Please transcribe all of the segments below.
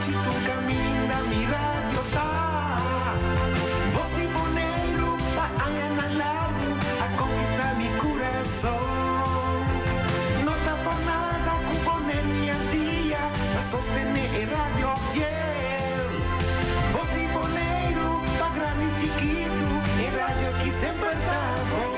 anochi tur kaminda mi radio ta. Bos di Boneiru pa añanan largu a konkistá mi kurason. No ta por nada ku Boneiru i Antia ta sostené e radio fiel. Bos di Boneiru pa grandi i chikitu, e radio aki semper ta bon.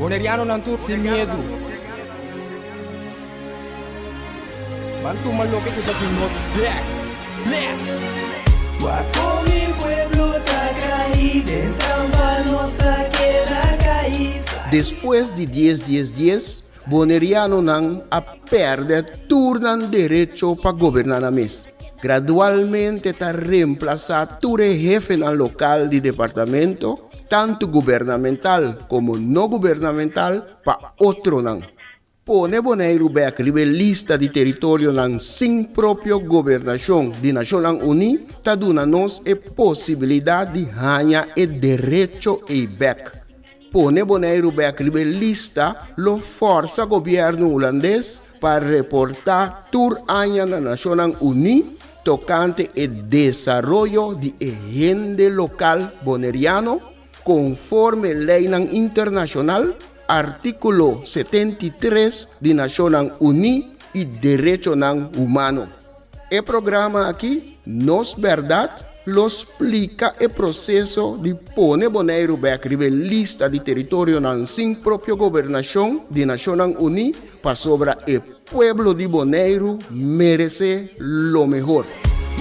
Bonerianonan tur sin miedu. Ban tuma loke ku ta di nos bek. Bless! Wak kon mi pueblo ta kai, den trampa nos ta keda kai. Despues di dies dies dies, Bonerianonan a pèrdè tur nan derecho pa goberná nan mes. Gradualmente ta remplasá tur e hefenan lokal di departamento, tantu gubernamental komo no gubernamental, pa otronan. Pone Boneiru bèk riba e lista di teritorionan sin propio gobernashon di Nashonnan Uní ta duna nos e posibilidat di haña e derecho ei bèk. Pone Boneiru bèk riba e lista lo fòrsa gobièrnu hulandes pa reportá tur aña na Nashonnan Uní tokante e desaroyo di e hende lokal boneriano konforme leinan internashonal. Artíkulo 73 di Nashonnan Uní i Derechonan Humano. E programa aki, Nos Bèrdat, lo splika e proseso di pone Boneiru bèk riba e lista di teritorionan sin propio gobernashon di Nashonnan Uní pasobra e pueblo di Boneiru meresé lo mehor.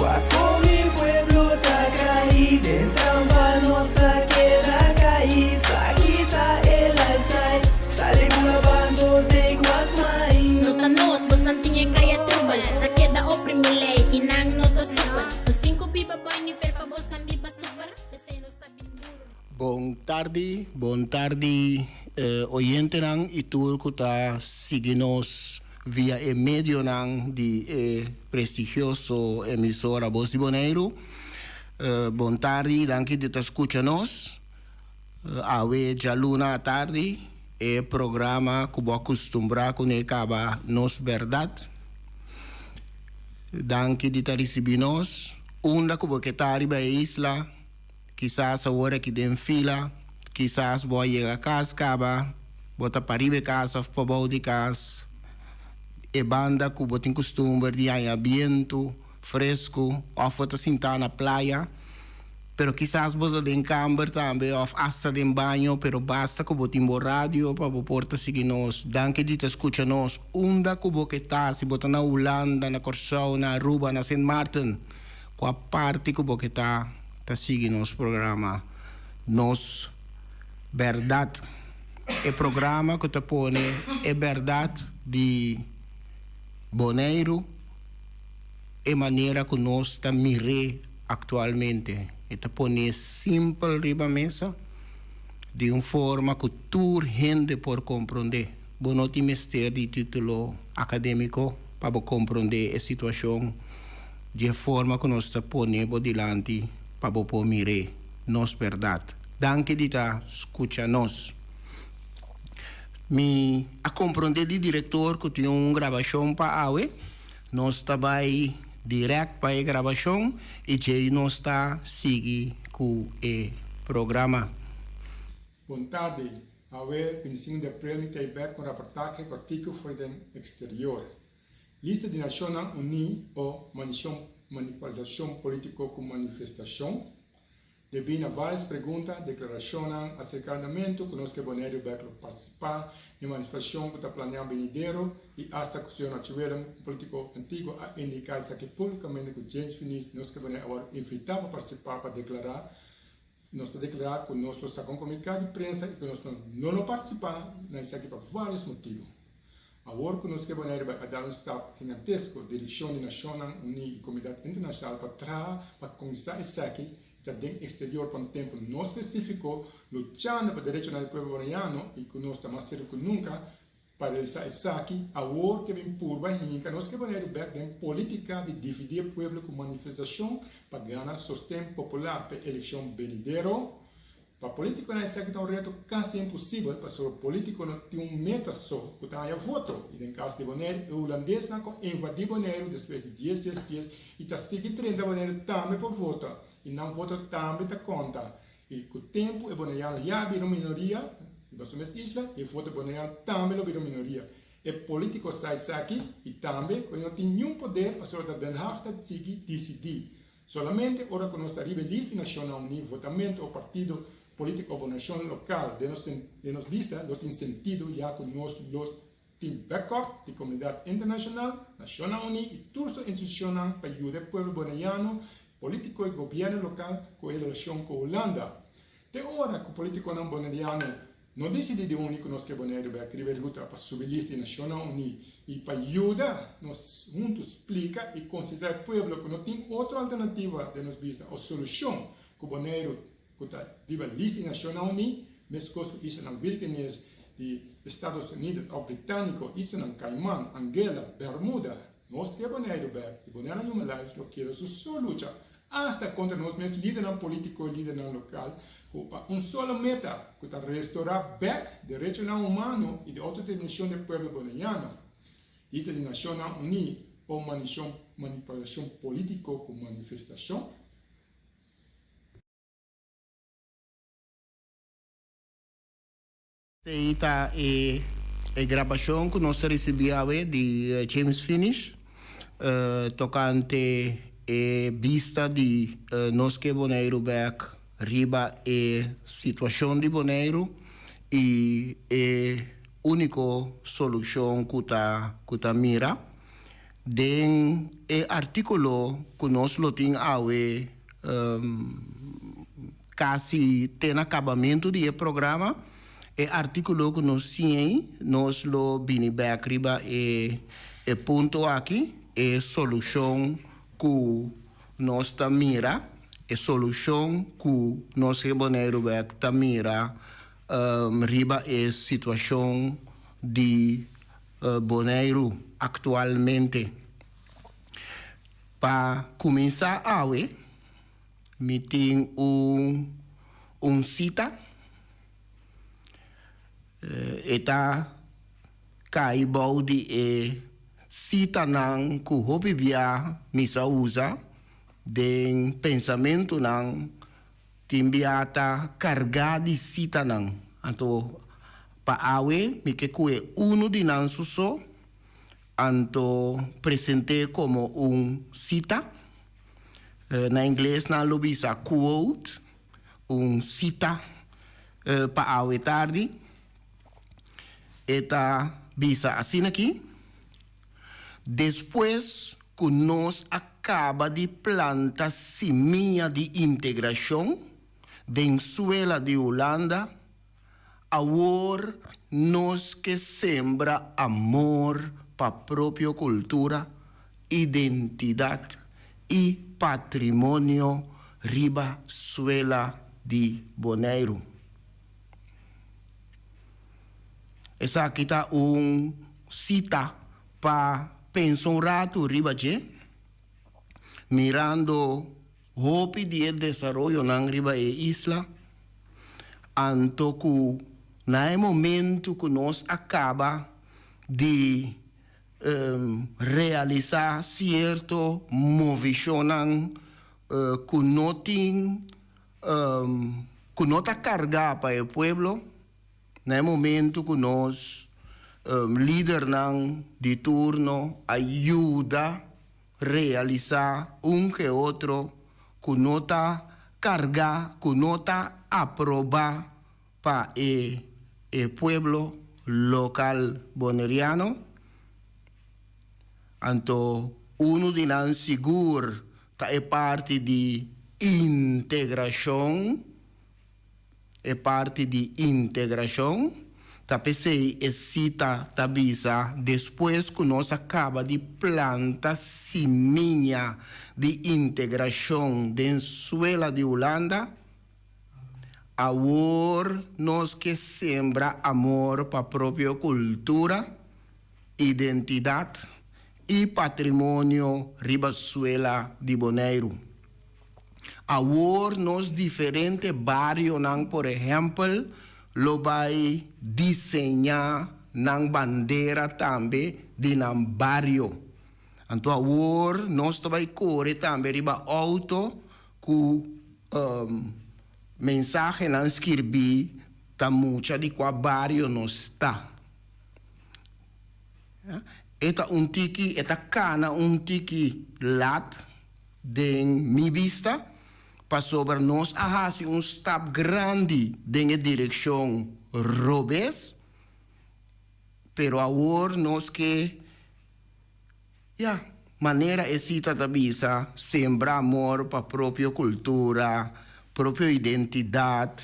Wak kon mi pueblo ta kai, den trampa nos ta keda kai, sa kita e lifestyle, sali bula bando take what's mine. No ta nos, bosnan tin e kaya trubel, ta keda oprimi lei i nan no ta super. Nos tin ku biba boi nivel pa bosnan biba super, p'esei nos ta bin duru. Bon tardi, bon tardi oyentenan y tur cu ta sigui nos via e medionan di e prestigioso emisora Bos di Boneiru. Bon tardi, danki di ta scucha nos. Awe djaluna atardi e programa cu bo a custumbra cune caba Nos Berdad. Danki di ta ricibi nos. Unda cu bo ke ta riba e isla? Kisas awor aki den fila, kisas bo a yega kas kaba, bo ta pariba e kas òf pabou di kas, e banda ku bo tin kustumber di haña bientu fresku òf bo ta sintá na playa, pero kisas bo ta den kamber tambe òf asta den baño, pero basta ku bo tin bo radio pa bo por ta sigui nos. Danki di ta skucha nos unda ku bo ke ta, si bo ta na Hulanda, na Kòrsou, na Aruba, na Sint Maarten. Kua parti ku bo ke ta ta sigui nos programa Nos Bèrdat? E programa ku ta pone e bèrdat di Boneiru e manera ku nos ta mir'é aktualmente. E ta pon'é simpel riba mesa di un forma ku tur hende por komprondé. Bo no tin mester di título akadémiko pa bo komprondé e situashon. Dje forma ku nos ta pone bo dilanti pa bo por mir'é nos bèrdat. Danki di ta skucha nos. Mi a komprondé di direktor ku tin un grabashon pa awe. Nos ta bai dirèkt pa e grabashon i djei nos ta sigui ku e programa. Bon tardi. Awe, 25 di aprel mi ta ei bèk ku un raportahe kòrtiku for den eksterior. Lista di Nashonnan Uní o manipulashon polítiko ku manifestashon? Debí na vários pregunta, deklarashonnan, aserkandamentu ku nos ke Boneiru bèk lo partisipá den manifestashon ku ta planeá benidero i asta ku señor Archie Willem, un polítiko antiguo a indiká esaki públikamente ku James Finies nos ke Boneiru a wòrdu invitá pa partisipá pa deklará Nos ta deklará ku nos lo saka un komuniká di prensa i ku nos no lo partisipá na esaki pa vários motibu. Awor ku nos ke Boneiru bai a dal un stap gigantesko direkshon di Nashonnan Uní i komunidat internashonal pa traha pa konkistá esaki. i ta den eksterior pa un tempu no spesífiko luchando pa derechonan di pueblo boneriano i ku nos ta mas serio ku nunka pa realisá esaki. Awor ke bin purba hinka nos ke Boneiru bèk den polítika di dividí e pueblo ku manifestashon pa gana sosten popular pa e elekshon benidero. Pa polítikonan esaki ta un reto kasi imposibel pasobra polítiko no tin un meta so ku ta haña voto i den kaso di Boneiru e hulandesnan ku a invadí Boneiru despues di dies dies dies i ta sigui drenta Boneiru tambe por vota i nan voto tambe ta konta i ku tempu e boneriano ya a bira un minoria riba su mes isla i e voto boneriano tambe lo bira un minoria. E polítiko sa esaki i tambe ku e no tin niun poder pasobra ta Den Haag ta sigui disidí. Solamente ora ku nos ta riba e lista di Nashonnan Uní, votamentu o partido polítiko òf nashon lokal den nos den nos lista lo tin sentido ya ku nos lo tin backup di komunidat internashonal, Nashonnan Uní i tur su institushonnan pa yuda e pueblo boneiano, polítiko i gobièrnu lokal ku e relashon ku Hulanda. Te ora ku polítikonan boneriano no disidí di uni ku nos ke Boneiru bek riba e ruta pa subi lista di Nashonnan Uní i pa yuda nos huntu splika i konsiderá e pueblo ku no tin otro alternativa den nos bista o solushon ku Boneiru ku ta riba lista di Nashonnan Uní, meskos ku Islanan Virgenes di Estados Unidos òf Britániko, Islanan Cayman, Anguilla, Bermuda. Nos ke Boneiru bek i Boneiru Human Rights lo keda su so lucha asta kontra nos mes lidernan polítiko i lidernan lokal ku pa un solo meta ku ta restorá bek derechonan humano i di outodeterminashon di e pueblo boneiano. Lista di Nashonnan Uní o manipulashon polítiko ku manifestashon? Esei ta e grabashon ku nos a risibí awe di James Finish tokante e bista di Nos Ke Boneiru Bèk riba e situashon di Boneiru i e úniko solushon ku ta ku ta mira. Den e artíkulo ku nos lo tin awe Kasi te na kabamentu di e programa, e artíkulo ku nos siña ei, nos lo bini bèk riba e e punto aki, e solushon ku nos ta mira, e solushon ku nos e Boneiru bèk ta mira riba e situashon di Boneiru aktualmente. Pa kuminsá awe. Mi tin un un sita. E ta kai bou di e sitanan ku hopi bia mi sa usa den pensamentunan. Tin bia ta kargá di sitanan. Anto pa awe mi ke kue unu di nan su so, anto present'é komo un sita. Na ingles nan lo bisa quote, un sita pa awe tardi. E ta bisa asina aki, Despues ku nos a kaba di planta simia di integrashon den suela di Hulanda, awor nos ke sembra amor pa propio kultura, identidat i patrimonio riba suela di Boneiru. Esaki ta un sita pa pensa un ratu riba dje, mirando hopi di e desaroyonan riba e isla, anto ku na e momentu ku nos a kaba di realisá sierto movishonnan ku no tin ku no ta kargá pa e pueblo, na e momentu ku nos lidernan di turno a yuda realisá un ke otro ku no ta kargá, ku no ta aprobá pa e e pueblo lokal boneriano. Anto unu di nan sigur ta e parti di integrashon, e parti di integrashon. Ta p'esei e sita ta bisa despues ku nos a kaba di planta simiña di integrashon den suela di Hulanda, awor nos ke sembra amor pa propio kultura, identidat i patrimonio riba suela di Boneiru. Awor nos diferente barionan por ehèmpel lo bai diseñá nan bandera tambe di nan bario. Anto awor nos ta bai kore tambe riba outo ku mensahenan skirbí ta mucha di kua bario nos ta. E ta un tiki, e ta kana un tiki lat den mi bista, pasobra nos a hasi un stap grandi den e direkshon robes, pero awor nos ke, ya, manera e sita ta bisa, sembra amor pa propio kultura, propio identidat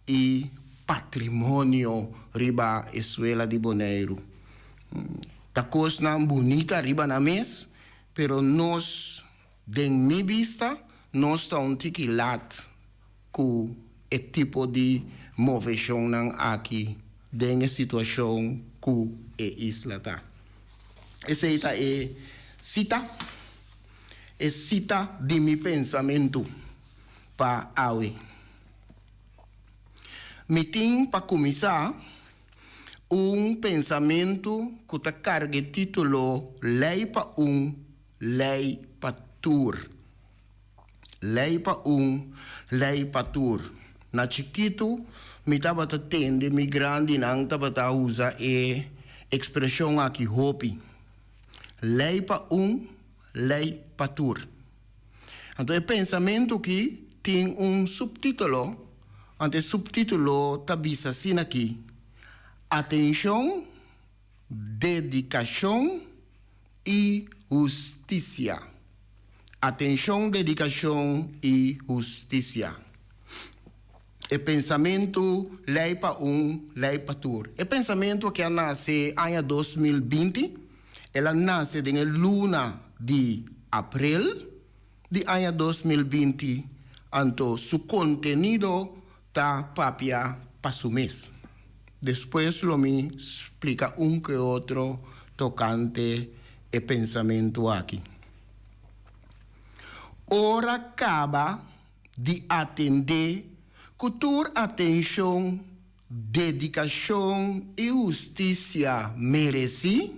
i patrimonio riba e suela di Boneiru. Ta kosnan bunita riba nan mes, Pero nos, den mi bista, nos ta un tiki lat ku e tipo di moveshonnan aki den e situashon ku e isla ta. Esei ta e sita, e sita di mi pensamentu pa awe. Mi tin pa kuminsá Un pensamentu ku ta karga e título Lei pa un, lei pa tur. Lei pa un, lei pa tur. Na chikitu mi tabata tende mi grandinan tabata usa e ekspreshon aki hopi, Lei pa un, lei pa tur. Anto e pensamentu aki tin un suptítulo, anto e suptítulo ta bisa asina aki, Atenshon, dedikashon i hustisia. Atenshon, dedikashon i hustisia. E pensamentu lei pa un, lei pa tur. E pensamentu aki a nase aña 2020. El a nase den e luna di aprel di aña 2020, anto su kontenido ta papia pa su mes. Despues lo mi splika un ke otro tokante e pensamentu aki. Ora kaba di atendé ku tur atenshon, dedikashon i hustisia meresí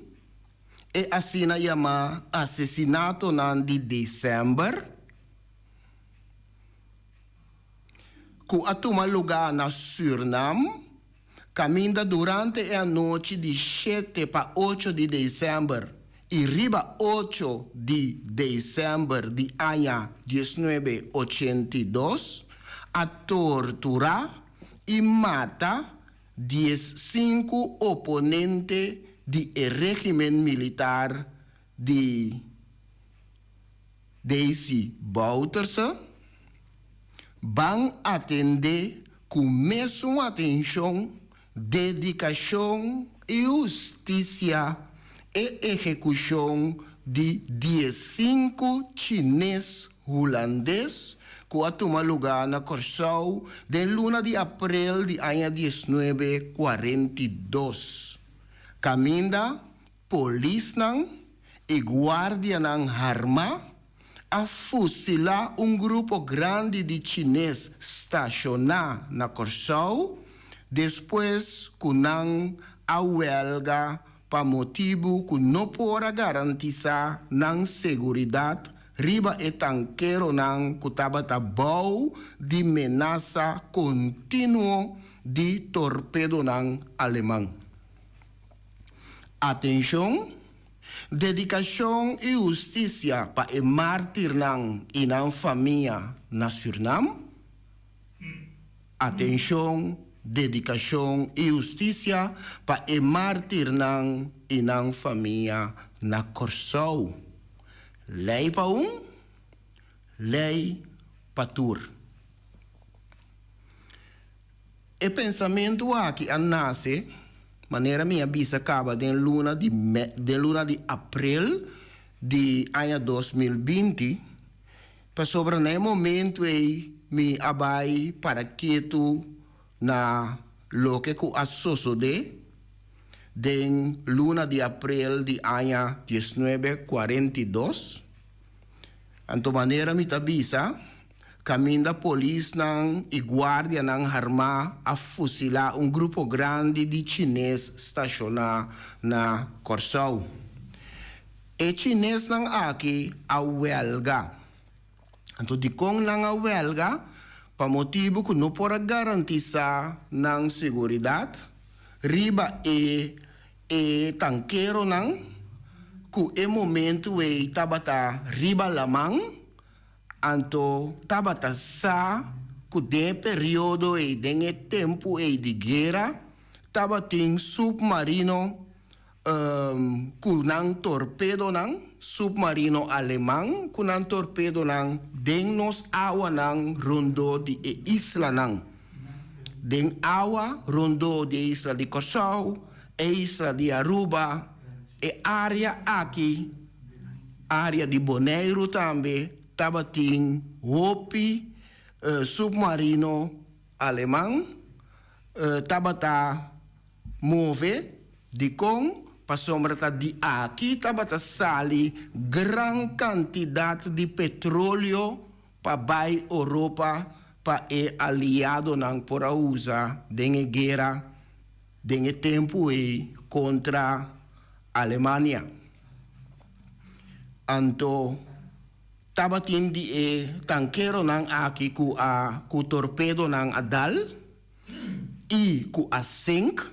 e asina yamá asesinatonan di desèmber, ku a tuma lugá na Sürnam, kaminda durante e anochi di shete pa ocho di desèmber i riba ocho di desèmber di aña diesnuebe ochenta i dos a torturá i mata 15 oponente di e régimen militar di Desi Bouterse, ban atendé ku mesun atenshon, dedikashon i hustisia e ehekushon di 15 chines hulandes ku a tuma lugá na Kòrsou den luna di aprel di aña 1942, kaminda polisnan i guardianan harmá a fusilá un grupo grandi di chines stashoná na Kòrsou despues ku nan a wèlga pa motibu ku no por a garantisá nan seguridat riba e tankeronan ku tabata bou di menasa kontinuo di torpedonan aleman. Atenshon, dedikashon i hustisia pa e mártirnan i nan famia na Sürnam. Atenshon, dedikashon i hustisia pa e mártirnan i nan famia na Kòrsou. Lei pa un, lei pa tur. E pensamentu aki a nase. Manera mi a bisa kaba den luna di den luna di aprel di aña 2020, pasobra na e momento ei mi a bai para ketu na loke ku a sosodé den luna di aprel di aña 1942. Anto manera mi ta bisa, kaminda polisnan i guardianan harmá a fusilá un grupo grandi di chines stashoná na Kòrsou. E chinesnan aki a wèlga. Anto dikon nan a wèlga? Pa motibu ku no por a garantisá nan seguridat riba e e tankeronan ku e momentu ei tabata riba laman. Anto tabata sa ku den e periodo ei, den e tempu ei di guera, tabatin supmarino ku nan torpedonan, supmarino aleman ku nan torpedonan den nos awanan rondó di e islanan. Den awa rondó di e isla di Kòrsou, e isla di Aruba, e área aki, área di Boneiru tambe tabatin hopi supmarino aleman tabata move. Dikon? Pasobra ta di aki tabata sali gran kantidat di petroleo pa bai Oropa pa e aliadonan por a usa den e guera den e tempu ei kontra Alemania. Anto tabatin di e tankeronan aki ku a ku torpedonan a dal i ku a sink,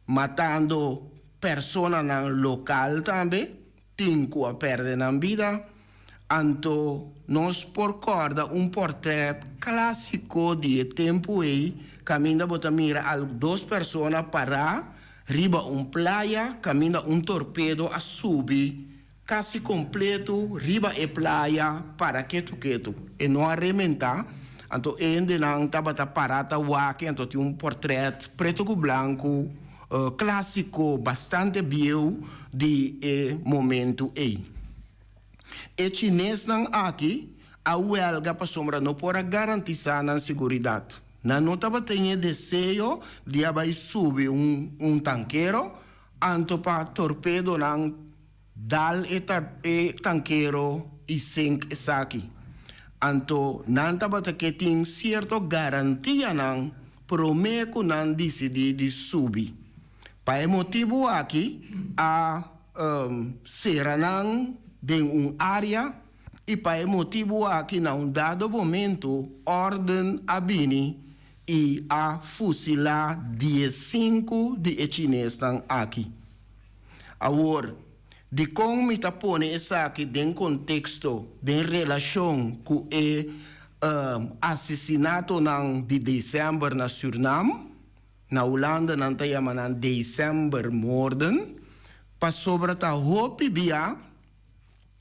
matando personanan lokal tambe, tin ku a pèrdè nan bida. Anto nos por kòrda un pòrtrèt klásiko di e tempu ei kaminda bo ta mira al dos persona pará riba un playa kaminda un torpedo a subi kasi kompletu riba e playa para ketu ketu. E no a rementá, anto e hendenan tabata pará ta wak anto tin un pòrtrèt pretu ku blanku klásiko bastante bieu di e momentu ei. E chinesnan aki a wèlga pasobra no por a garantisá nan siguridat. Nan no tabatin e deseo di a bai subi un un tankero, anto pa torpedonan dal e e tankero i sink esaki. Anto nan tabata ke tin sierto garantianan promé ku nan disidí di subi. Pa e motibu aki a sera nan den un área i pa e motibu aki na un dado momentu órden a bini i a fusilá diesinku di e chinesnan aki. Awor, dikon mi ta pone esaki den konteksto, den relashon ku e asesinatonan di desèmber na Sürnam? Na Hulanda nan ta yama nan decembermoorden, pasobra ta hopi bia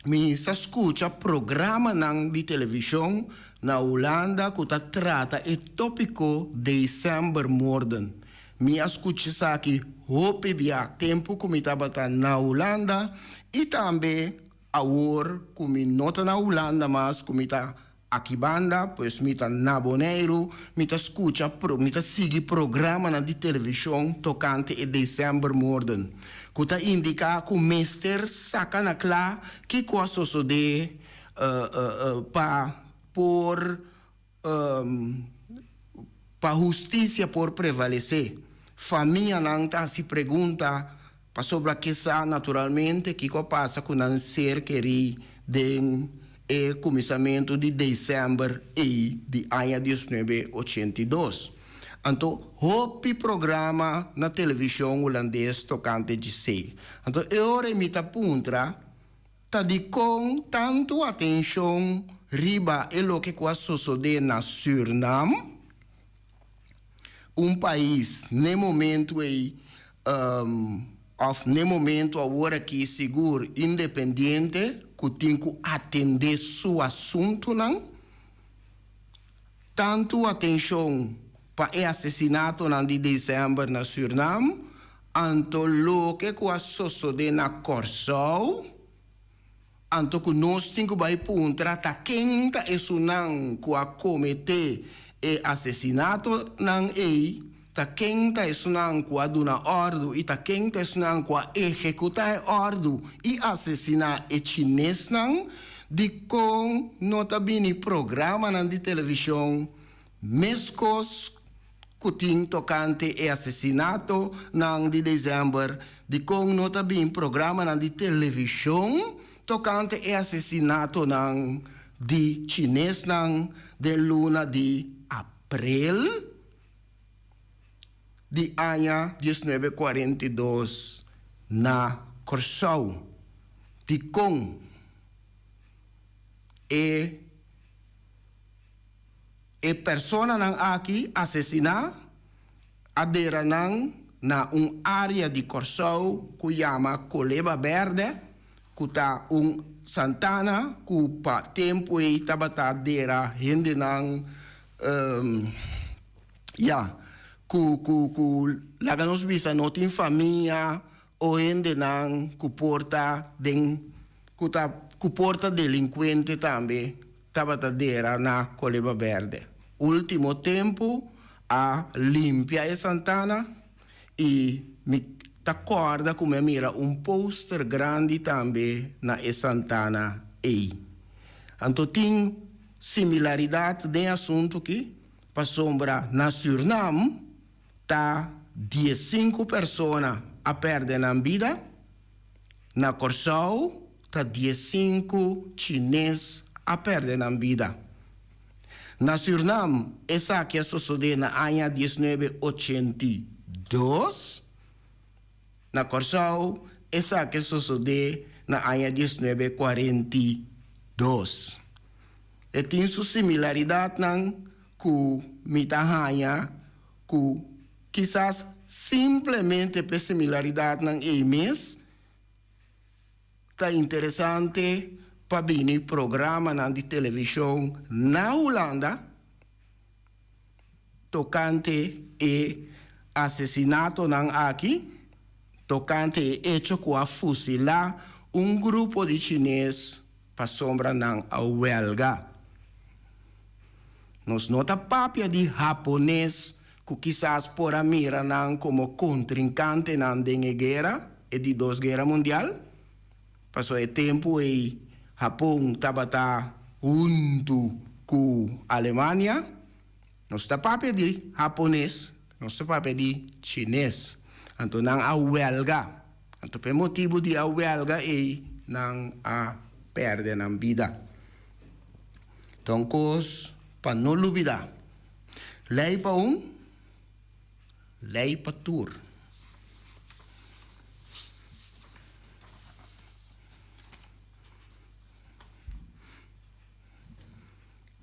mi sa skucha programanan di televishon na Hulanda ku ta trata e topiko decembermoorden. Mi a skucha esaki hopi bia tempu ku mi tabata na Hulanda i tambe awor ku mi no ta na Hulanda mas ku mi ta Aki banda, pues mi ta na Boneiru, mi ta skucha, mi ta sigui programanan di televishon tokante e decembermoorden, ku ta indiká ku mester saka na kla kiko a sosodé pa por pa hustisia por prevalesé. Famianan ta hasi pregunta pasobra ke sa naturalmente kiko a pasa ku nan ser kerí den e kuminsamentu di desèmber ei di aña 1982. Anto hopi programa na televishon hulandes tokante djesei. Anto e ora ei mi ta puntra ta dikon tantu atenshon riba e loke ku a sosodé na Sürnam? Un pais n'e momento ei of n'e momento awor aki sigur independiente ku tin ku atendé su asuntunan. Tantu atenshon pa e asesinatonan di december na Surnam. Anto loke ku a sosodé na Kòrsou, anto ku nos tin ku bai puntra ta ken ta esunnan ku a kometé e asesinatonan ei, ta ken ta esunnan ku a duna òrdu i ta ken ta esunnan ku a ehekutá e òrdu i asesiná e chinesnan, dikon no ta bini programanan di televishon meskos ku tin tokante e asesinato nan di desèmber, dikon no ta bin programanan di televishon tokante e asesinatonan di chinesnan den luna di aprel di aña 1942 na Kòrsou? Dikon e. E personanan aki asesiná a dera nan na un área di Kòrsou ku yama Koleba Bèrdè, ku ta un santana ku pa tempu ei tabata dera hendenan ya ku ku ku laga nos bisa no tin famia o hendenan ku por ta den ku ta ku por ta delinkuente tambe tabata dera na Koleba Berde. Ultimo tempu a limpia e santana i mi ta kòrda ku mi a mira un poster grandi tambe na e santana ei. Anto tin similaridat den e asuntu ki pasobra na Sürnam ta diesinku persona a pèrdè nan bida. Na Kòrsou ta diesinku chines a pèrdè nan bida. Na Sürnam esaki a sosodé na aña 1982. Na Kòrsou esaki a sosodé na aña 1942. E tin su similaridatnan ku mi ta haña ku kisas simplemente p'e similaridatnan ei mes ta interesante pa bini programanan di televishon na Hulanda tokante e asesinatonan aki, tokante e echo ku a fusilá un grupo di chines pasobra nan a wèlga. Nos no ta papia di hapones ku kisas por a mira nan komo kontrinkantenan den e guera, e di dos guera mundial, pasobra e tempu ei Hapon tabata huntu ku Alemania. Nos ta papia di hapones, nos ta papia di chines. Anto nan a wèlga. Anto pa e motibu di a wèlga ei nan a pèrdè nan bida. Ta un kos pa no lubidá. Lei pa un, lei pa tur.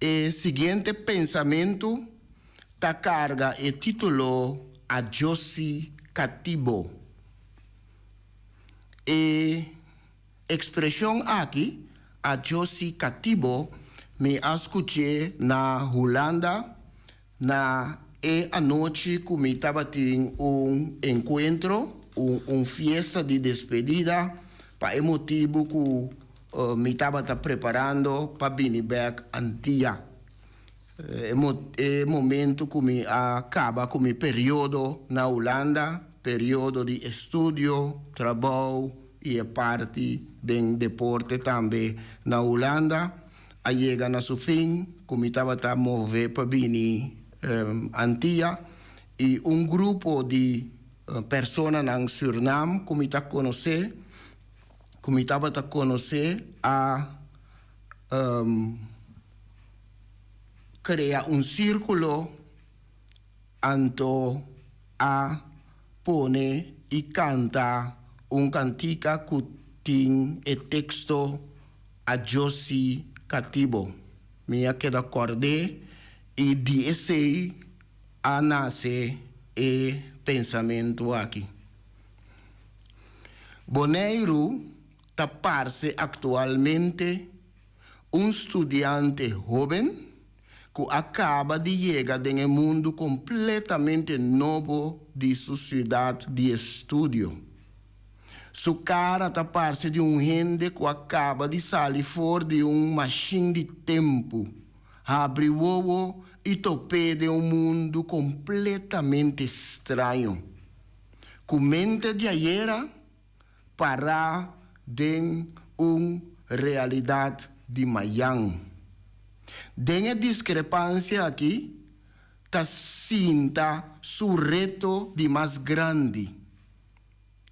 E siguiente pensamentu ta karga e título Adjosi Katibo. E Ekspreshon aki, Adjosi Katibo, mi a skuch'é na Hulanda na e anochi ku mi tabatin un enkuentro, un un fiesta di despedida, pa e motibu ku mi tabata preparando pa bini bèk Antia. E e momento ku mi a kaba ku mi periodo na Hulanda, periodo di estudio, trabou i e parti den deporte tambe na Hulanda, a yega na su fin ku mi tabata move pa bini Antia i un grupo di personanan Sürnam ku mi ta konosé, ku mi tabata konosé a Crea un circulo anto a pone y canta un cantica cu tin e texto Adjosi Catibo. Mi a keda cord'e y di esey a nace e pensamento aki. Boneiru ta parce actualmente un studiante hoben. ku a kaba di yega den e mundu kompletamente nobo di su siudat di estudio. Su kara ta parse di un hende ku a kaba di sali for di un mashin di tempu, habri wowo i top'é den un mundu kompletamente straño. Ku mente di ayera pará den un realidat di mayan. Den e diskrepansia akí ta sinta su reto di mas grandi,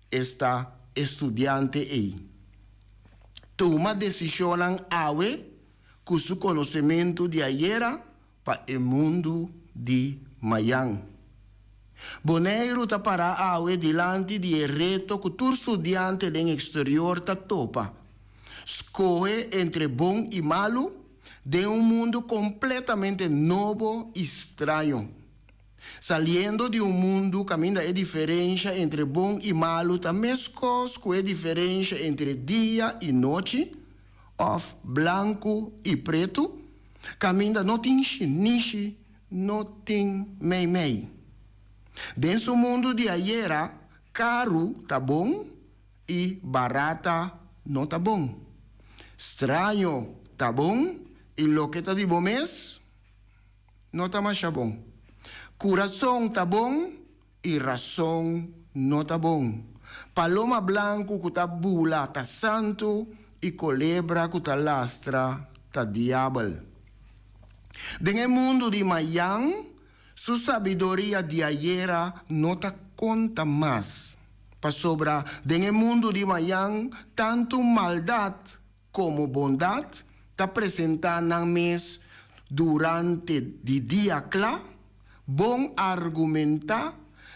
esta e studiante ei. Tuma desishonnan awe ku su konosementu di ayera pa e mundu di mayan. Boneiru ta pará awe dilanti di e reto ku tur studiante den eksterior ta topa, skohe entre bon i malu den un mundu kompletamente nobo i straño. Saliendo di un mundu kaminda e diferensha entre bon i malu ta meskos ku e diferensha entre dia i nochi òf blanku i pretu, kaminda no tin shinishi, no tin meimei. Den su mundu di ayera, karu ta bon i barata no ta bon. Straño ta bon i loke ta di bo mes no ta masha bon. Kurason ta bon i rason no ta bon. Paloma blanku ku ta bula ta santu i kolebra ku ta lastra ta diabel. Den e mundu di mayan, su sabiduria di ayera no ta konta mas, pasobra den e mundu di mayan tantu maldat komo bondat ta presentá nan mes durante di dia kla, bon argumentá,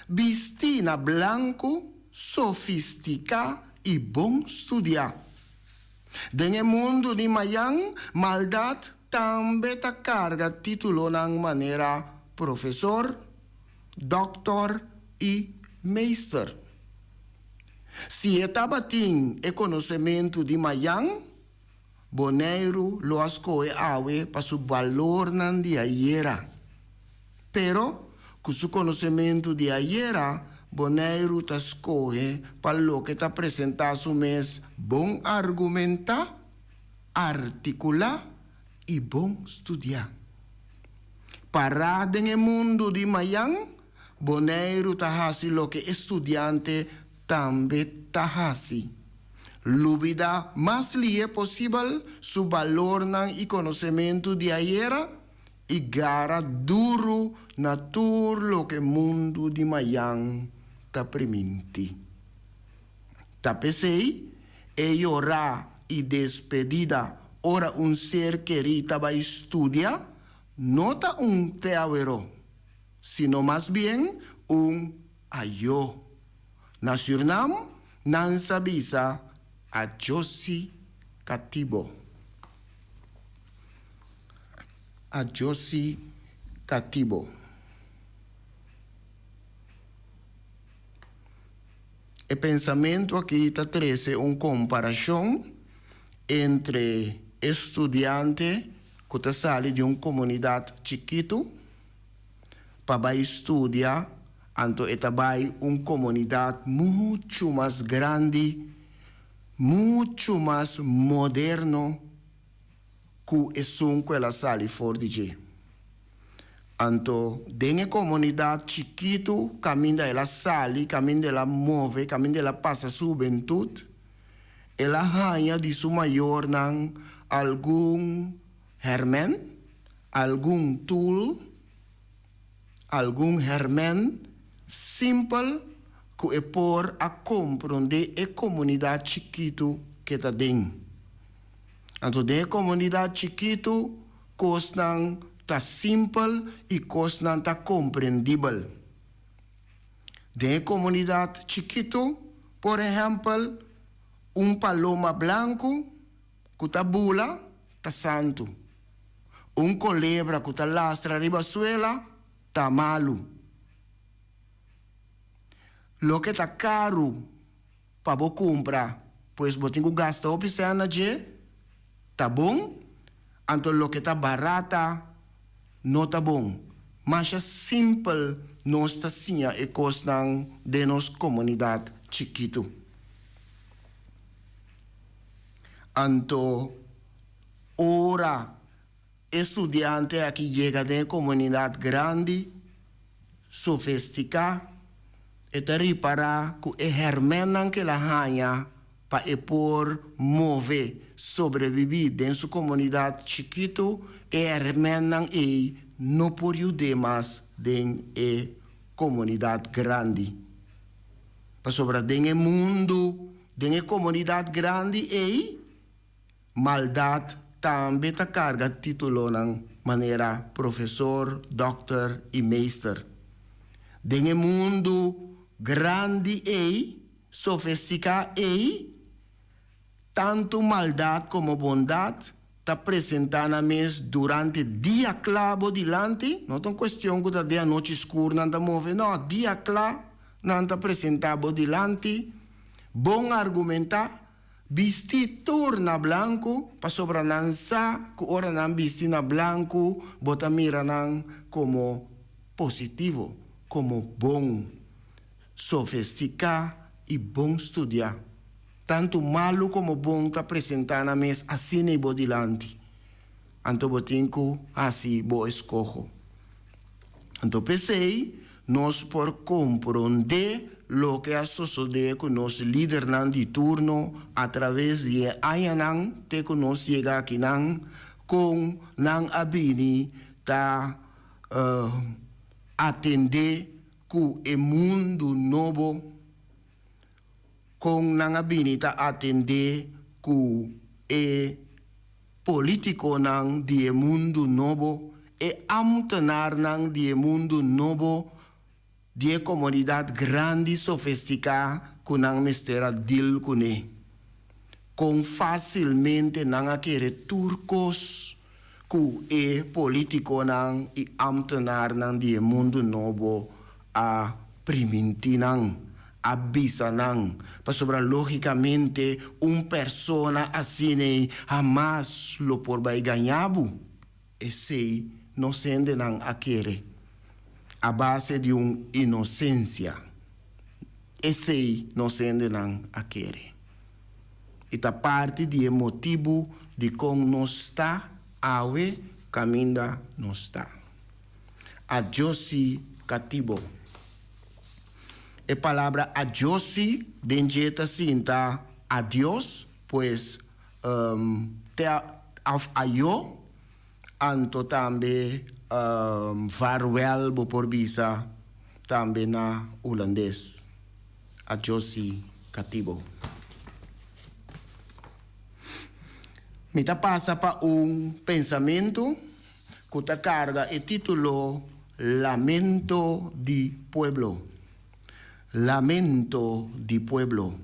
bistí na blanku, sofistiká i bon studiá. Den e mundu di mayan, maldat tambe ta karga títulonan manera profesor, dòktor i meester. Si e tabatin e konosementu di mayan, Boneiru lo a skohe awe pa su balornan di ayera. Pero, ku su konosementu di ayera, Boneiru ta skohe pa loke ta presentá su mes bon argumentá, artikulá i bon studiá. Pará den e mundu di mayan, Boneiru ta hasi loke e studiante tambe ta hasi. Lubida mas lihe posibel su balornan i konosementu di ayera i gara duru na tur loke mundu di mayan ta priminti. Ta p'esei e yorá i despedida ora un ser kerí ta bai studia no ta un te aweró. sino mas bien un ayó. Na Sürnam nan sa bisa ajosi katibo. Ajosi katibo. E pensamentu aki ta trese un komparashon entre e studiante ku ta sali di un komunidat chikitu, pa bai studia, anto e ta bai un komunidat muchu mas grandi, muchu mas moderno ku esun ku el a sali for di dje. Anto den e komunidat chikitu kaminda el a sali, kaminda el a move, kaminda el a pasa su hubentut, el a haña di su mayornan algun hèrmèn, Algun tool, algun hèrmèn simpel ku e por a komprondé e komunidat chikitu ke ta den. Anto den e komunidat chikitu kosnan ta simpel i kosnan ta komprendibel. Den e komunidat chikitu, por ehèmpel, un paloma blanku ku ta bula ta santu. Un kolebra ku ta lastra riba suela ta malu. Loke ta karu pa bo kumpra, pues bo tin ku gasta hopi sèn na dje, ta bon, anto loke ta barata. no ta bon. Masha simpel nos ta siña e kosnan den nos komunidat chikitu. Anto ora e studiante aki yega den e komunidat grandi, sofestiká, e ta ripará ku e hèrmènnan ku el a haña pa e por move, sobrebibí den su komunidat chikitu, e hèrmènnan ei no por yud'é mas den e komunidat grandi. Pasobra den e mundu, den e komunidat grandi ei, Maldat tambe ta karga titulonan manera profesor, dòkter i meester. Den e mundu grandi ei, sofestiká ei, tantu maldat komo bondat ta presentá nan mes durante dia kla bo dilanti, no ta un kuestion ku ta den anochi skur nan ta move, no, dia kla nan ta presentá bo dilanti, bon argumentá, Bisti tur na blanku, pasobra nan sa ku ora nan bisti na blanku bo ta mira nan komo positivo, komo bon, sofestiká i bon studiá. Tantu malu komo bon ta presentá nan mes asina i bo dilanti. Anto bo tin ku hasi bo eskoho. Anto p'esei nos por komprondé loke a sosodé ku nos lidernan di turno atraves di e añanan te ku nos yega akinan, kon nan a bini ta atendé ku e mundu nobo, kon nan a bini ta atendé ku e Politiconan di e mundu nobo, e ambtenarnan di e mundu nobo di e comunidad grandi sofestica cu nan mester a deal cune. Con facilmente nan a kere tur cos cu e politiconan y ambtenarnan di e mundu nobo a primintí nan, a bisa nan, pasobra lógikamente un persona asin'ei hamas lo por bai gañá bo. Esei nos hendenan a kere, a base di un inosensia. Esei nos hendenan a kere. I ta parti di e motibu dikon nos ta awe kaminda nos ta. Adjosi katibo. E palabra adjosi den dje ta sinta adios, pues te of ayo, anto tambe vaarwel bo por bisa tambe na hulandes. Adjosi katibo. Mi ta pasa pa un pensamentu. Ku ta karga e título Lamento di Pueblo. Lamento di Pueblo.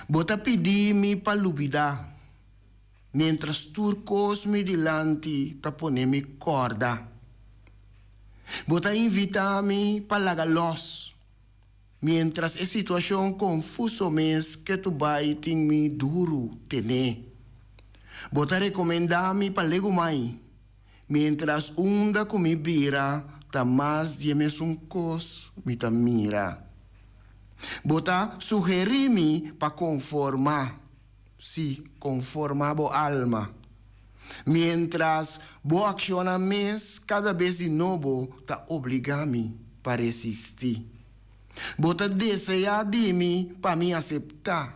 Bo ta pidi mi pa lubidá, miéntras tur kos mi dilanti ta pone mi kòrda. Bo ta invitá mi pa laga lòs, Mientras e situacion confuso mes ketu bay tin mi duru tene. Bo ta recomenda mi pa legumai, mientras unda cu mi bira ta mas di e mesun cos mi ta mira. Bo ta sugeri mi pa conforma, si, conforma bo alma, mientras bo accionnan mes cada bes di nobo ta obliga mi pa resisti. Bo ta deseá di mi pa mi aseptá,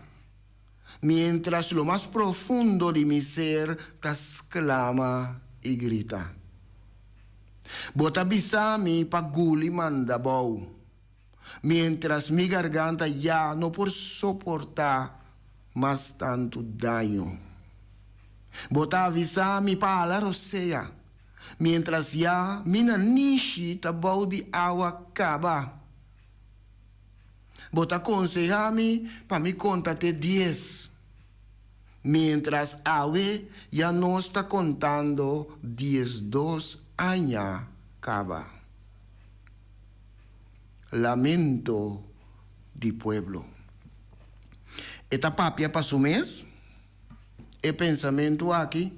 miéntras lo mas profundo di mi ser ta sklama i grita. Bo ta bisa mi pa guli manda bou, miéntras mi garganta ya no por soportá mas tantu daño. Bo ta avisá mi pa hala rosea, Mientras ya mi nanishi ta bou di awa kaba. Bo ta konsehá mi pa mi konta te dies. Mientras awe ya nos ta kontando diesdos aña kaba. Lamento di pueblo. E ta papia pa su mes? E pensamentu aki?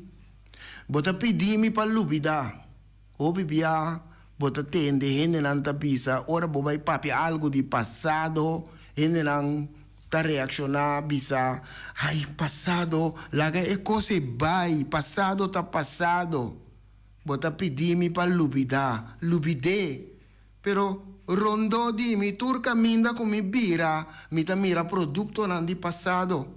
Bo ta pidi mi pa lubidá. Hopi bia bo ta tende hendenan ta bisa ora bo bai papia algu di pasado, hendenan ta reakshoná bisa, Ai, pasado, laga e kos ei bai, pasado ta pasado. Bo ta pidi mi pa lubidá. Lubid'é! Pero rondó di mi, tur kaminda ku mi bira, mi ta mira produktonan di pasado.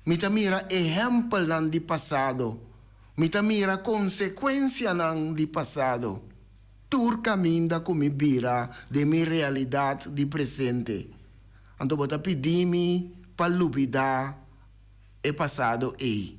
Mi ta mira ehèmpelnan di pasado. Mi ta mira konsekuensianan di pasado. Tur kaminda ku mi bira den mi realidat di presente. Anto bo ta pidi mi pa lubidá e pasado ei.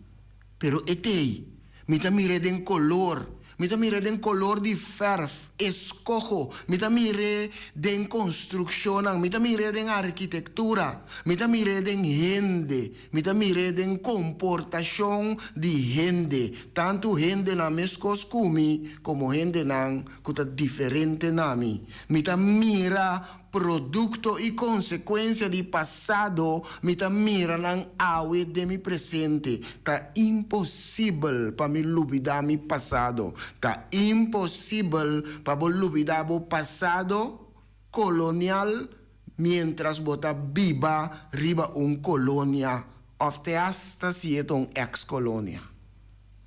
Pero e t'ei. Mi ta mir'é den kolor. Mi ta mir'é den kolor di fèrf, eskoho. Mi ta mir'é den konstrukshonnan. Mi ta mir'é den arkitektura. Mi ta mir'é den hende. Mi ta mir'é den komportashon di hende, tantu hendenan meskos ku mi komo hendenan ku ta diferente na mi. Mi ta mira Produkto i konsekuensia di pasado mi ta mira nan awe den mi presente. Ta imposibel pa mi lubidá mi pasado. Ta imposibel pa bo lubidá bo pasado kolonial miéntras bo ta biba riba un kolonia òf te asta si e ta un èks-kolonia.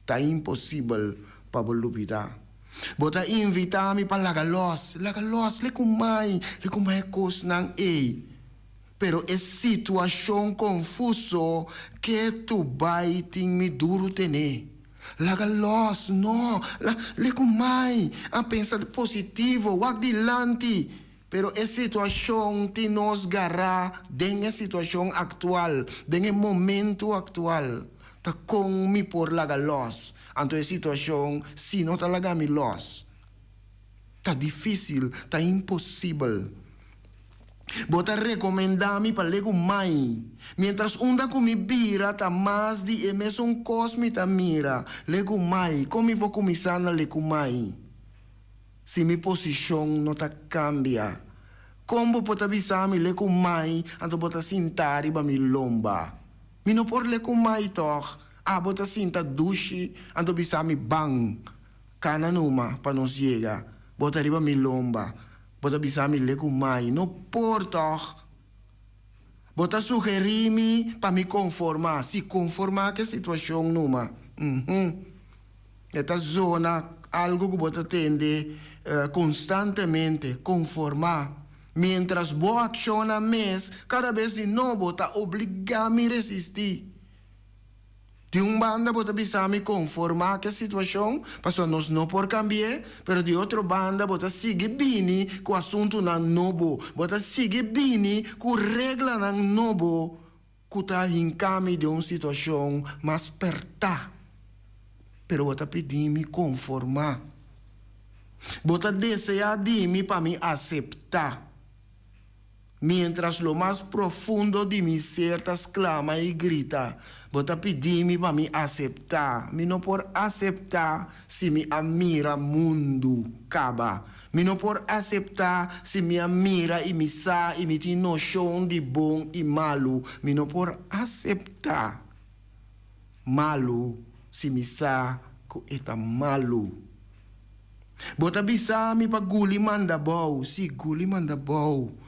Ta imposibel pa bo lubidá. Bo ta invitá mi pa laga lòs, laga lòs, lekumai, lekumai e kosnan ei. Pero e situashon konfuso ke tu bai tin mi duru tené. Laga lòs, no, la, lekumai, a pensa positivo, wak dilanti. Pero e situashon tin nos gará den e situashon aktual, den e momentu aktual. Ta kon mi por laga lòs? Anto e situashon si no ta laga mi lòs. Ta difísil, ta imposibel. Bo ta rekomendá mi pa legu mai, miéntras unda ku mi bira ta mas di e mesun kos mi ta mira. Legu mai, kon mi por kuminsá na legu mai? Si mi posishon no ta kambia, kon bo por ta bisa mi le ku mai anto bo ta sintá riba mi lomba? Mi no por le ku mai tòg, abo ta sinta dushi anto bisa mi ban, kana numa pa nos yega, bo ta riba mi lomba, bo ta bisa mi le ku mai, no por tòg. Bo ta sugerí mi pa mi konformá, si konformá ku e situashon numa, uhum. E ta zona algu ku bo ta tende konstantemente, konformá. Miéntras bo akshonnan mes kada bes di nobo ta obligá mi resistí. Di un banda bo ta bisa mi konformá ku e situashon, pasobra nos no por kambi'é, pero di otro banda bo ta sigui bini ku asuntunan nobo, bo ta sigui bini ku reglanan nobo ku ta hinká mi den un situashon mas pèrtá. Pero bo ta pidi mi konformá. Bo ta deseá di mi pa mi aseptá. Miéntras lo mas profundo di mi ser ta sklama i grita, Bo ta pidi mi pa mi aseptá. Mi no por aseptá si mi a mira mundu kaba. Mi no por aseptá si mi a mira i mi sa i mi tin noshon di bon i malu. Mi no por aseptá malu si mi sa ku e ta malu. Bo ta bisa mi pa guli manda bou, sí, guli manda bou.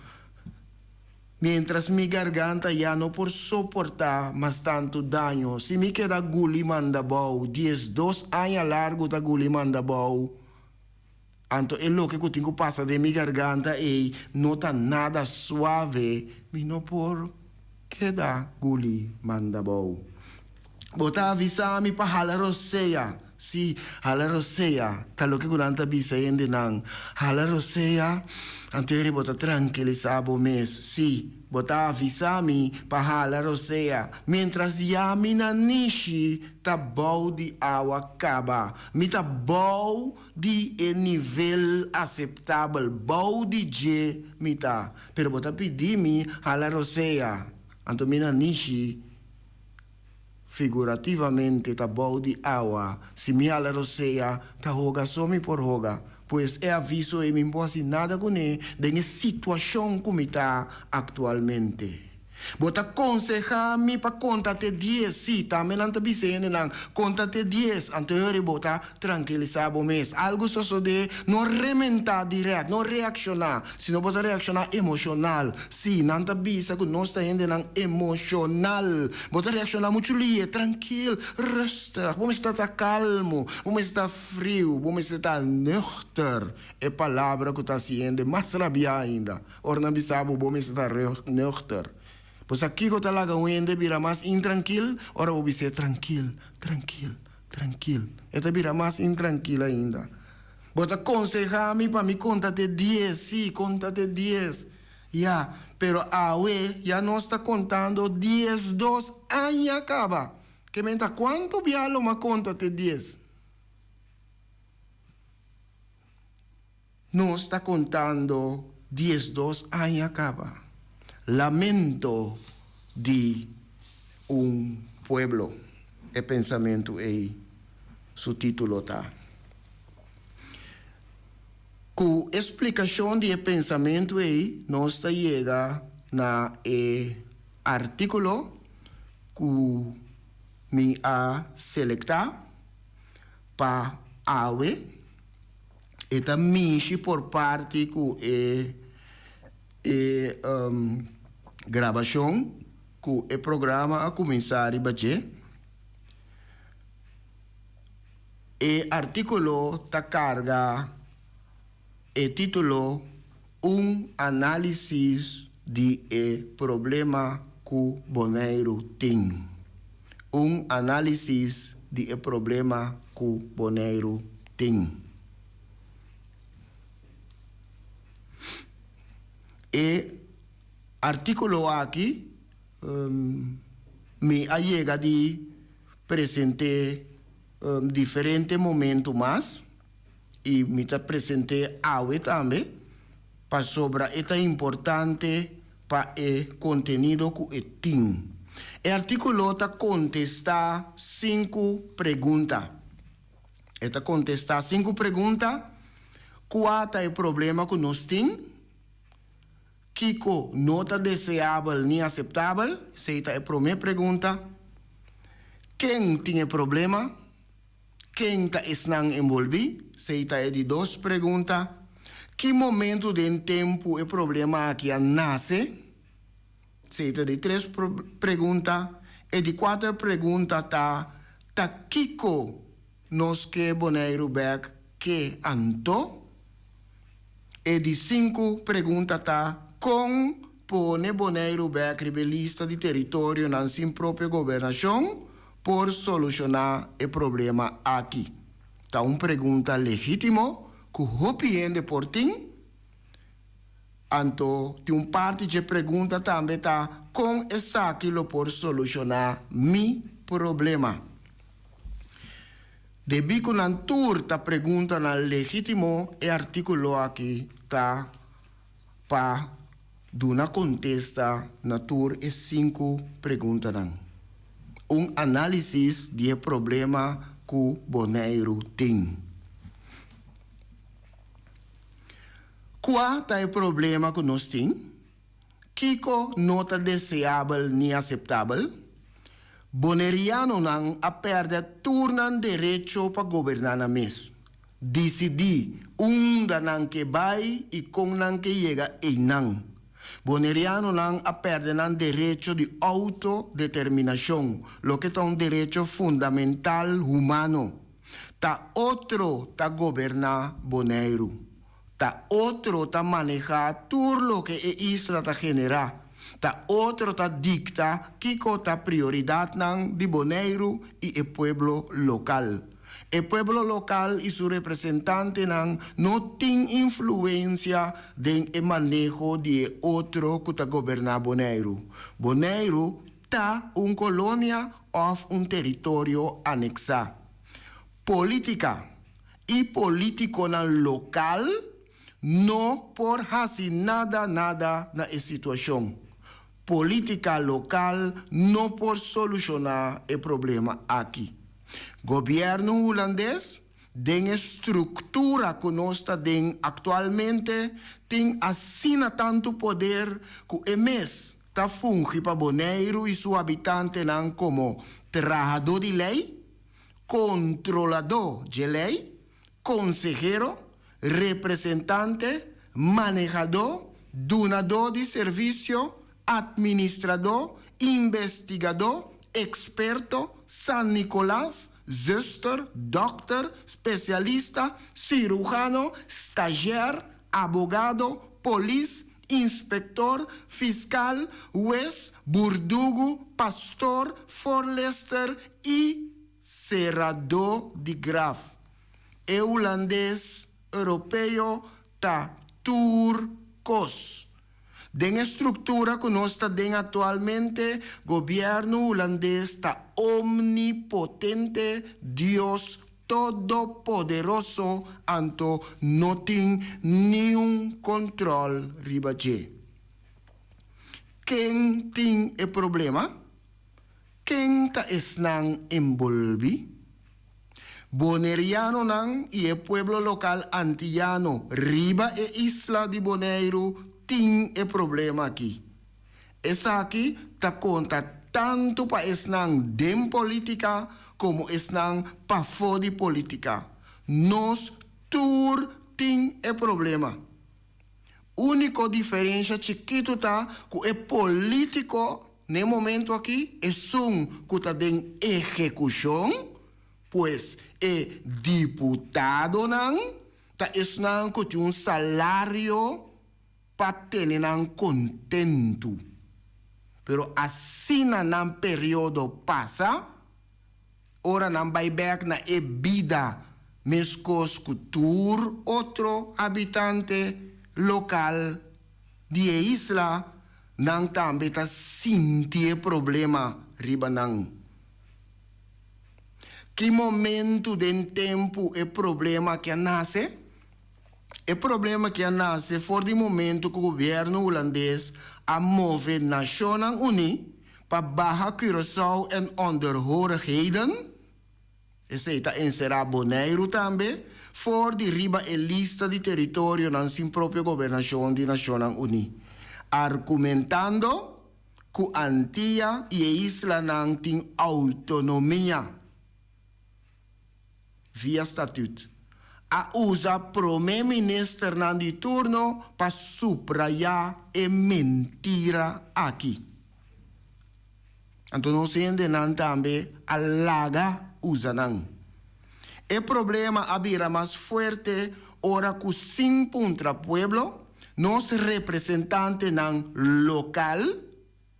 Miéntras mi garganta ya no por soportá mas tantu daño, si mi keda guli manda bou, 12 aña largu ta guli manda bou, anto e loke ku tin ku pasa den mi garganta ei no ta nada suave, mi no por keda guli manda bou. Bo ta avisá mi pa hala rosea. Sí, hala rosea, ta loke ku nan ta bisa hendenan. Hala rosea, anto eri bo ta trankilisá bo mes. Sí, bo ta avisá mi pa hala rosea, miéntras ya mi nanishi ta bou di awa kaba. Mi ta bou di e nivel aseptabel, bou di dje mi ta. Pero bo ta pidi mi hala rosea, anto mi nanishi. Figurativamente ta bou di awa, si mi hala rosea, ta hoga so mi por hoga. Pues e aviso ei mi no por hasi nada kuné den e situashon ku mi ta aktualmente. Bo ta konsehá mi pa konta te dies. Sí, tambe nan ta bisa hendenan, Konta te dies, anto e ora bo ta trankilisá bo mes. Algu sosodé, no rementá dirèkt, no reakshoná, sino bo ta reakshoná emoshonal. Sí, nan ta bisa ku nos ta hendenan emoshonal. Bo ta reakshoná muchu lihe. Trankil, rustig, bo mester ta kalmu, bo mester ta friu, bo mester ta nuchter, e palabra ku ta hasi hende mas rabiá ainda. Ora nan bisa bo, bo mester ta nuchter. Bo sa kiko ta laga un hende bira mas intrankil? Ora bo bis'é trankil, trankil, trankil, e ta bira mas intrankil ainda. Bo ta konsehá mi pa mi konta te dies, sí, konta te dies. Ya, pero awe ya nos ta kontando diesdos aña kaba. Ke men ta kuantu bia lo m'a konta te dies? Nos ta kontando diesdos aña kaba. Lamento di un pueblo, e pensamentu ei su título ta. Ku e splikashon di e pensamentu ei nos ta yega na e artíkulo ku mi a selektá pa awe. E ta mishi por parti ku e e grabashon ku e programa a kuminsá riba dje. E artíkulo ta karga e título Un análisis di e problema ku Boneiru tin. Un análisis di e problema ku Boneiru tin. E artíkulo aki mi a yega di present'é diferente momento mas y mi ta present'é awe tambe pasobra e ta importante pa e contenido cu e tin. E articulo ta contesta sinku pregunta. E ta contesta sinku pregunta, Cua ta e problema cu nos tin? Kiko no ta deseabel ni aseptabel? Esei ta e promé pregunta. Ken tin e problema? Ken ta esnan enbolbí? Esei ta e di dos pregunta. Ki momentu den tempu e problema aki a nase? Esei ta di tres pregunta. E di kuater pregunta ta, Ta kiko nos ke Boneiru bèk ke anto? E di sinku pregunta ta, Kon pone Boneiru bèk riba e lista di teritorionan sin propio gobernashon por solushoná e problema aki? Ta un pregunta legítimo ku hopi hende por tin. Anto tin un parti dje pregunta tambe ta, Kon esaki lo por solushoná mi problema? Debí ku nan tur ta preguntanan legítimo, e artíkulo aki ta pa duna kontesta na tur e sinku preguntanan. Un análisis di e problema ku Boneiru tin. Kua ta e problema ku nos tin? Kiko no ta deseabel ni aseptabel? Bonerianonan a pèrdè tur nan derecho pa goberná nan mes, disidí unda nan ke bai i kon nan ke yega einan. Bonerianonan a pèrdè nan derecho di outodeterminashon, loke ta un derecho fundamental humano. Ta otro ta goberná Boneiru. Ta otro ta manehá tur loke e isla ta generá. Ta otro ta dikta kiko ta prioridatnan di Boneiru i e pueblo lokal. E pueblo lokal i su representantenan no tin influensia den e maneho di e otro ku ta goberná Boneiru. Boneiru ta un kolonia òf un teritorio aneksá. Polítika i polítikonan lokal no por hasi nada nada na e situashon. Polítika lokal no por solushoná e problema aki. Gobièrnu hulandes, den e struktura ku nos ta den aktualmente, tin asina tantu poder ku e mes. ta fungi pa Boneiru i su habitantenan komo trahadó di lei, kontroladó dje lei, konsehero, representante, manehadó, dunadó di servisio, atministradó, investigadó, eksperto, San Nikolas, zùster, dòkter, spesialista, siruhano, stazjèr, abogado, polis, inspektor, fiskal, hues, burdugu, pastor, forlester i seradó di graf. E hulandes europeo ta tur kos. Den e struktura ku nos ta den aktualmente, gobièrnu hulandes ta omnipotente, Dios Todopoderoso anto no tin niun kontròl riba dje. Ken tin e problema? Ken ta esnan enbolbí? Bonerianonan i e pueblo lokal antiyano riba e isla di Boneiru tin e problema aki. Esaki ta konta tantu pa esnan den politika komo esnan pafó di politika. Nos tur tin e problema. Úniko diferensha chikitu ta ku e polítiko n'e momentu akí, esun ku ta den ehekushon, pues e diputadonan, ta esnan ku tin un salario pa tene nan kontentu. Pero asina nan periodo pasa, ora nan bai bèk na e bida meskos ku tur otro habitante lokal di e isla, nan tambe ta sinti e problema riba nan. Ki momentu den tempu e problema aki a nase? E problema aki a nase for di momentu ku gobièrnu hulandes a move Nashonnan Uní pa baha Curaçao en onderhorigheden, esei ta enserá Boneiru tambe, for di riba e lista di teritorionan sin propio gobernashon di Nashonnan Uní, argumentando ku Antia i e islanan tin outonomia via statüt. A usa promé ministernan di turno pa subrayá e mentira aki. Anto nos hendenan tambe a laga usa nan. E problema a bira mas fuerte ora ku sin puntra pueblo, nos representantenan lokal,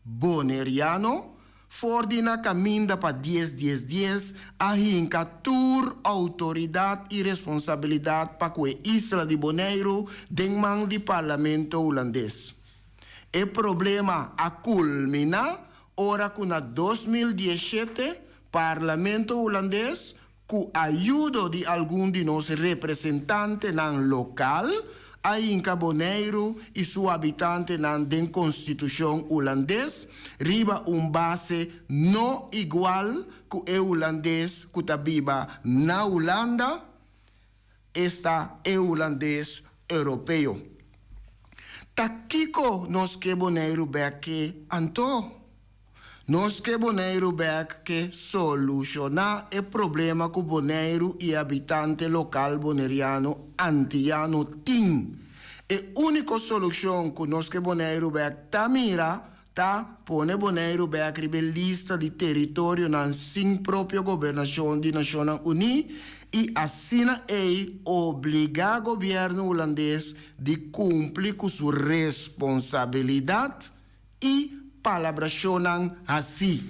boneriano, for di na kaminda pa dies dies dies a hinka tur outoridat i responsabilidat pa ku e isla di Boneiru den man di Parlamento Hulandes. E problema a kulminá ora ku na 2017 Parlamento Hulandes, ku ayudo di algun di nos representantenan lokal, a hinka Boneiru i su habitantenan den konstitushon hulandes riba un base no igual ku e hulandes ku ta biba na Hulanda, esta e hulandes europeo. Ta kiko nos ke Boneiru bèk ke anto? Nos ke Boneiru bèk ke solushoná e problema ku Boneiru i e habitante lokal boneriano antiyano tin. E úniko solushon ku nos ke Boneiru bèk ta mira ta pone Boneiru bèk riba e lista di teritorionan sin propio gobernashon di Nashonnan Uní i asina ei obligá gobièrnu hulandes di kumpli ku su responsabilidat i palabrashonnan hasí.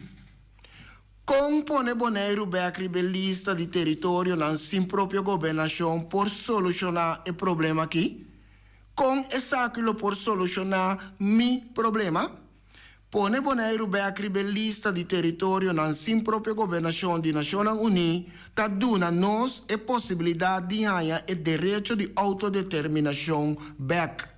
Kon pone Boneiru bèk riba e lista di teritorionan sin propio gobernashon por solushoná e problema akí? Kon esaki lo por solushoná mi problema? Pone Boneiru bèk riba e lista di teritorionan sin propio gobernashon di Nashonnan Uní ta duna nos e posibilidat di haña e derecho di outodeterminashon bèk.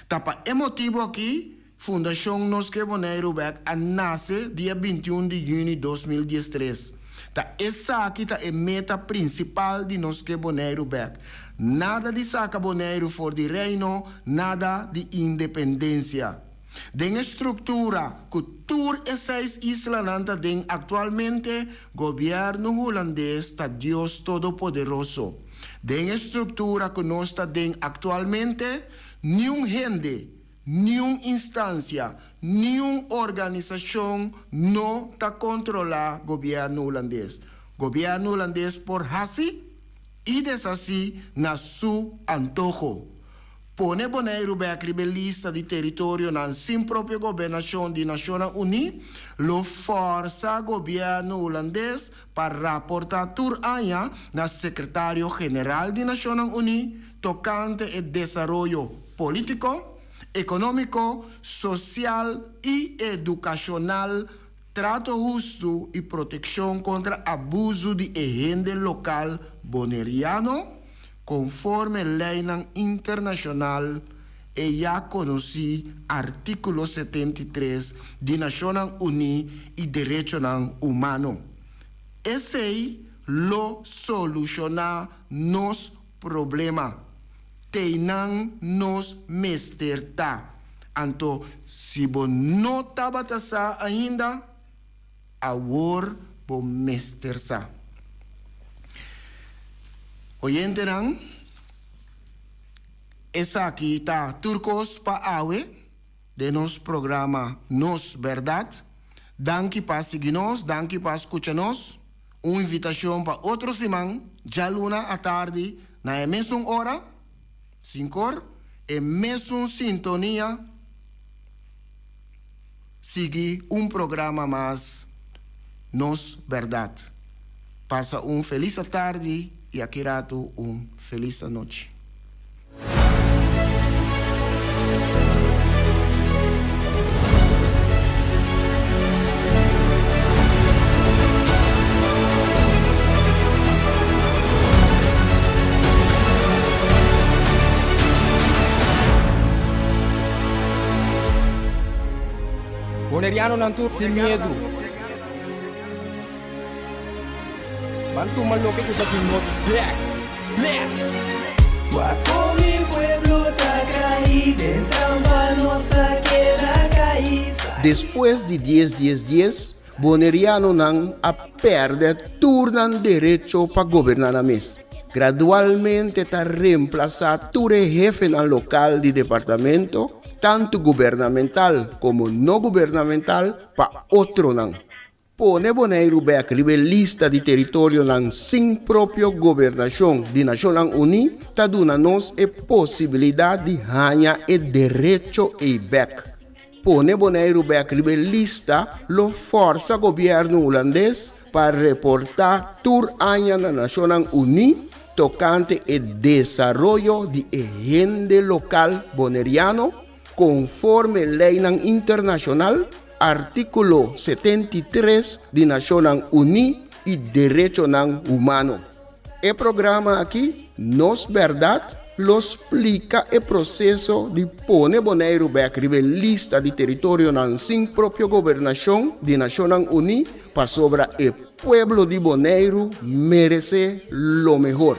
Ta pa e motibu akí Fundashon Nos Ke Boneiru Bèk a nase dia 21 di yüni 2013. Ta esaki ta e meta prinsipal di Nos Ke Boneiru Bèk. Nada di saka Boneiru for di Reino, nada di independensia. Den e struktura ku tur e seis islanan ta aden aktualmente, gobièrnu hulandes ta Dios Todopoderoso. Den e struktura ku nos ta aden aktualmente, niun hende, niun instansia, niun organisashon no ta kontrolá gobièrnu hulandes. Gobièrnu hulandes por hasi i deshasí na su antoho. Pone Boneiru bèk riba e lista di teritorionan sin propio gobernashon di Nashonnan Uní lo fòrsa gobièrnu hulandes pa raportá tur aña na Sekretario General di Nashonnan Uní tokante e desaroyo polítiko, ekonómiko, sosial i edukashonal, trato hustu i protekshon kontra abuzu di e hende lokal boneriano, konforme leinan internashonal, e ya konosí Artíkulo 73 di Nashonnan Uní i derechonan humano. Esei lo solushoná nos problema. Teinan nos mester ta. Anto si bo no tabata sa ainda, awor bo mester sa. Oyentenan, esaki ta tur kos pa awe den nos programa Nos Bèrdat. Danki pa sigui nos, danki pa skucha nos. Un invitashon pa otro siman, djaluna atardi na e mesun ora, sinkor, e mesun sintonia. Sigui un programa mas Nos Berdad. Pasa un felis atardi y aki rato un felis anochi. Bonerianonan tur sin miedu. Ban tuma loke ku ta di nos bek. Bless! Wak kon mi pueblo ta kai den trampa nos ta keda kai. Despues di dies dies dies, Bonerianonan a pèrdè tur nan derecho pa goberná nan mes. Gradualmente ta remplasá tur e hefenan lokal di departamento, tantu gubernamental komo no gubernamental, pa otronan. Pone Boneiru bèk riba e lista di teritorionan sin propio gobernashon di Nashonnan Uní ta duna nos e posibilidat di haña e derecho ei bèk. Pone Boneiru bèk riba e lista lo fòrsa gobièrnu hulandes pa reportá tur aña na Nashonnan Uní tokante e desaroyo di e hende lokal boneriano konforme leinan internashonal, artíkulo 73 di Nashonnan Uní i derechonan humano. E programa aki, Nos Bèrdat, lo splika e proseso di pone Boneiru bèk riba e lista di teritorionan sin propio gobernashon di Nashonnan Uní pasobra e pueblo di Boneiru meresé lo mehor.